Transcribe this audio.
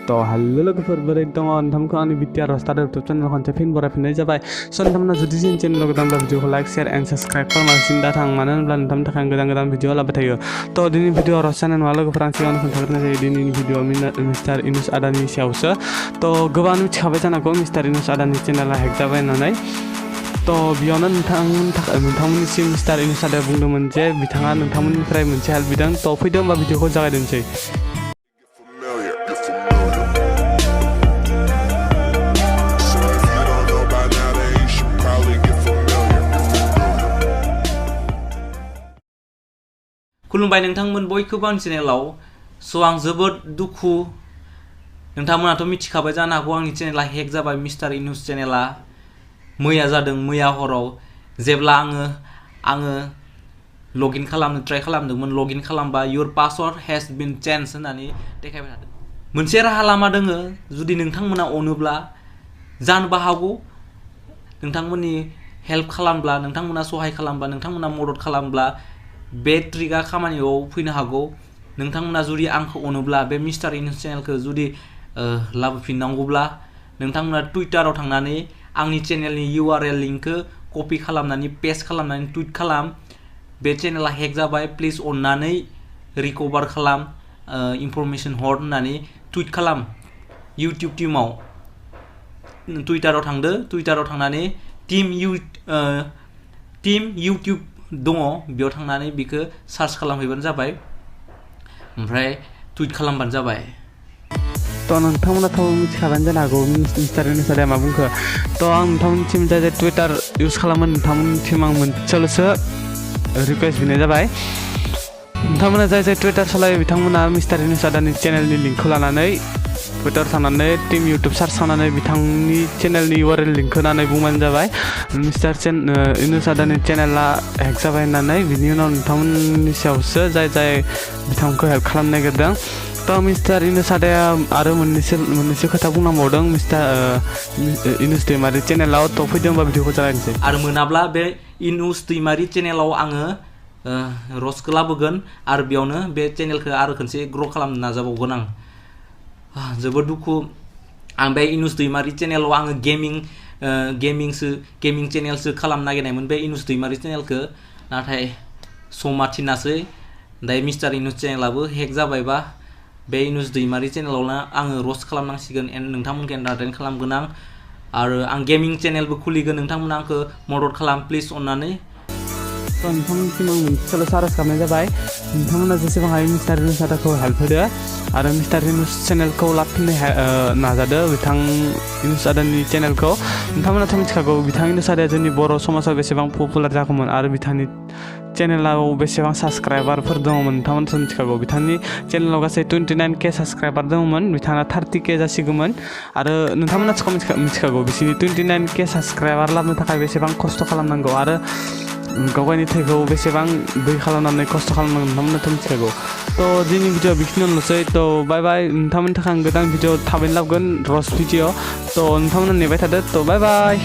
तो हेलो लोगोफोर बोरै दङ नोंथांमोनखौ आंनि बिटिआर रस्टार इउटुब चेनेल खनसे फिन बरायफिननाय जाबाय स' नोंथांमोना जुदि जोंनि चेनेलाव गोदानब्ला भिडिअखौ लाइक शेयार एन्ड साबस्क्राइब खालामालासिनो दा थां मानो होनब्ला नोंथांनि थाखाय आं गोदान भिडिअ लाबाय थायो थ' दिनैनि भिडिअ रस जानाय नङा लोगोफोर आं सिगाङावनो खोन्थाग्रोनाय जायो दिनैनि भिडिअ मिस्टार इनुस आदानि सायावसो थ' गोबाङानो मिथिखाबाय जानांगौ मिस्टार इनुस आदानि चेनेला हेक जाबाय होननानै थ' बेयावनो नोंथांमोननिसिम मिस्टार इनुस आदाया बुंदोंमोन जे बिथाङा नोंथांमोननिफ्राय मोनसे हेल्प बिदों थ' फैदो होनबा भिडिअखौ जागायदोंसै। खुलुमबाय नोंथांमोन बयखौबो आंनि चेनेलाव स' आं जोबोद दुखु नोंथांमोनाथ' मिथिखाबाय जानो हागौ आंनि चेनेला हेक जाबाय मिस्टार इनुस चेनेला मैया जादों मैया हराव जेब्ला आङो लगइन खालामनो ट्राइ खालामदोंमोन लगइन खालामबा your password has been change होननानै देखायबाय थादों। मोनसे राहा लामा दोङो जुदि नोंथांमोना अनोब्ला जानोबो हागौ नोंथांमोननि हेल्प खालामब्ला नोंथांमोना सहाय खालामब्ला नोंथांमोना मदद खालामब्ला बे ट्रिकआ खामानियाव फैनो हागौ नोंथांमोना जुदि आंखौ अनोब्ला बे मिस्टार इनुस चेनेलखौ जुदि लाबोफिननांगौब्ला नोंथांमोना टुइटाराव थांनानै आंनि चेनेलनि URL लिंकखौ कपि खालामनानै पेस्ट खालामनानै टुइट खालाम बे चेनेला हेक जाबाय प्लिज अननानै रिकभार खालाम इनफरमेसन हर होननानै टुइट खालाम इउटुब टीमाव टुइटाराव थांदो टुइटाराव थांनानै टीम इउटुब दङ बेयाव थांनानै बिखौ सार्च खालामहैबानो जाबाय ओमफ्राय टुइट खालामबानो जाबाय। थ' नोंथांमोनाथ' मिथिखाबानो जानो हागौ मिस्टार इनुस आदाया मा बुंखो थ' आं नोंथांमोननिसिम जाय टुइटार इउज खालामो नोंथांमोननिसिम आं मोनसेल'सो रिकुवेस्ट बिनाय जाबाय नोंथांमोना जाय टुइटार सालायो बिथांमोना मिस्टार इनुस आदानि चेनेलनि लिंकखौ लानानै टुइटार थांनानै टीम इउटुब सार्च खालामनानै बिथांनि चेनेलनि URL लिंकखौ होनानै बुंबानो जाबाय मिस्टार इनुस आदानि चेनेला हेक जाबाय होननानै बिनि उनाव नोंथांमोननि सायावसो जाय बिथांखौ हेल्प खालामनो नागिरदों थ' मिस्टार इनुस आदाया आरो मोननैसो खोथा बुंनांबावदों मिस्टार इनुस दैमारि चेनेलाव थ' फैदों होनबा भिडिअखौ जागायनोसै। आरो मोनाब्ला बे इनुस दैमारि चेनेलाव आङो रसखौ लाबोगोन आरो बेयावनो बे चेनेलखौ आरो खनसे ग्र' खालामनो नाजाबावगोन आं जोबोद दुखु आं बे इनुस दैमारि चेनेलाव आङो गेमिं चेनेलसो खालामनो नागिरनायमोन बे इनुस दैमारि चेनेलखौ नाथाय समा थिनासै दायो मिस्टार इनुस चेनेलाबो हेक जाबायबा बे इनुस दैमारि चेनेलावनो आङो रस्ट खालामनांसिगोन नोंथांमोनखौ एन्टारटेन खालामगोन आरो आं गेमिं चेनेलबो खुलिगोन नोंथांमोना आंखौ मदद खालाम प्लिज अननानै। थ' नोंथांमोनसिम आं मोनसेल' सारस खालामनाय जाबाय नोंथांमोना जेसेबां हायो मिस्टार इनुस आदाखौ हेल्प होदो आरो मिस्टार इनुस चेनेलखौ लाबोफिननो नाजादो बिथां इनुस आदानि चेनेलखौ नोंथांमोनाथ' मिथिखागौ बिथां इनुस आदाया जोंनि बर' समाजाव बेसेबां पपुलार जागौमोन आरो बिथांनि चेनेलाव बेसेबां साबस्क्राइबारफोर दङमोन नोंथांमोनाथ' मिथिखागौ बिथांनि चेनेलाव गासै 29K साबस्क्राइबार दङमोन बिथाङा 30K जासिगौमोन आरो नोंथांमोनाथ' मिथिखागौ बिसोरनि 29K साबस्क्राइबार लाबोनो थाखाय बेसेबां खस्थ' खालामनांगौ आरो गावगायनि थैखौ बेसेबां दै खालामनानै खस्थ' खालामनांगौ नोंथांमोनाथ' मिथिखागौ थ' दिनैनि भिडिअ बेखिनियावनोसै थ' बाय बाय नोंथांमोननि थाखाय आं गोदान भिडिअ थाबैनो लाबोगोन रस भिडिअ थ' नोंथांमोना नेबाय थादो थ' बाय बाय।